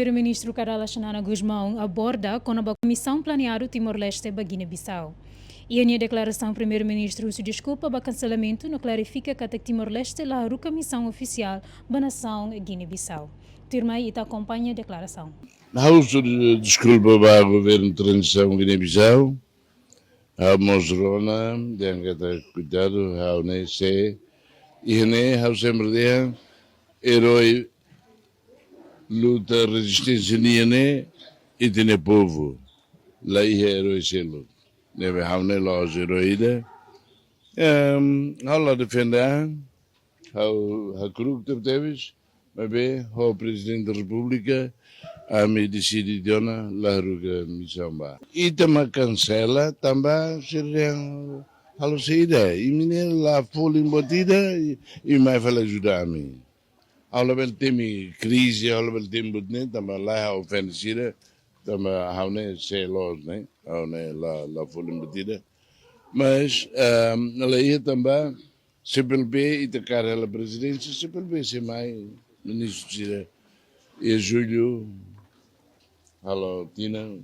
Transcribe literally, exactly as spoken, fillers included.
Primeiru-Ministru Kay Rala Xanana Gusmão aborda kona-ba misaun planeadu Timor-Leste ba Guiné-Bissau. Iha nia deklarasaun, Primeiru-Ministru husu deskulpa ba kanselamentu no klarifika katak Timor-Leste la haruka misaun ofisiál ba nasaun Guiné-Bissau. Tuirmai ita akompaña deklarasaun. Ha'u husu deskulpa ba governu tranzisaun Guiné-Bissau. Ha'u mós rona, dehan katak kuidadu, ha'u ne'e sé, iha ne'e ha'u sempre dehan, eroi luta rezisténsia nian ne'e ita-nia povu, la iha eroi seluk. Ne'ebé ha'u ne'e la'ós eroi ida. Em, ha'u la defende an, ha'u hakru'uk tebetebes, maibé ho Prezidente Repúblika, ami deside tiha ona la haruka misaun ba. Ita mak kansela tanba sira dehan halo saida, imi ne'e la folin buat ida, i, i mai fali ajuda ami. Ha'u labele temi krize, ha'u labele temi buat ne'e, tanba la ha'u ofende sira, tanba ha'u ne'e sé loos ne'e, ha'u ne'e la, la folin buat ida. Mas, ehm, la iha tanba, C P L P ita kaer hela prezidénsia, C P L P sei mai ministru sira. Iha jullu, halo tinan.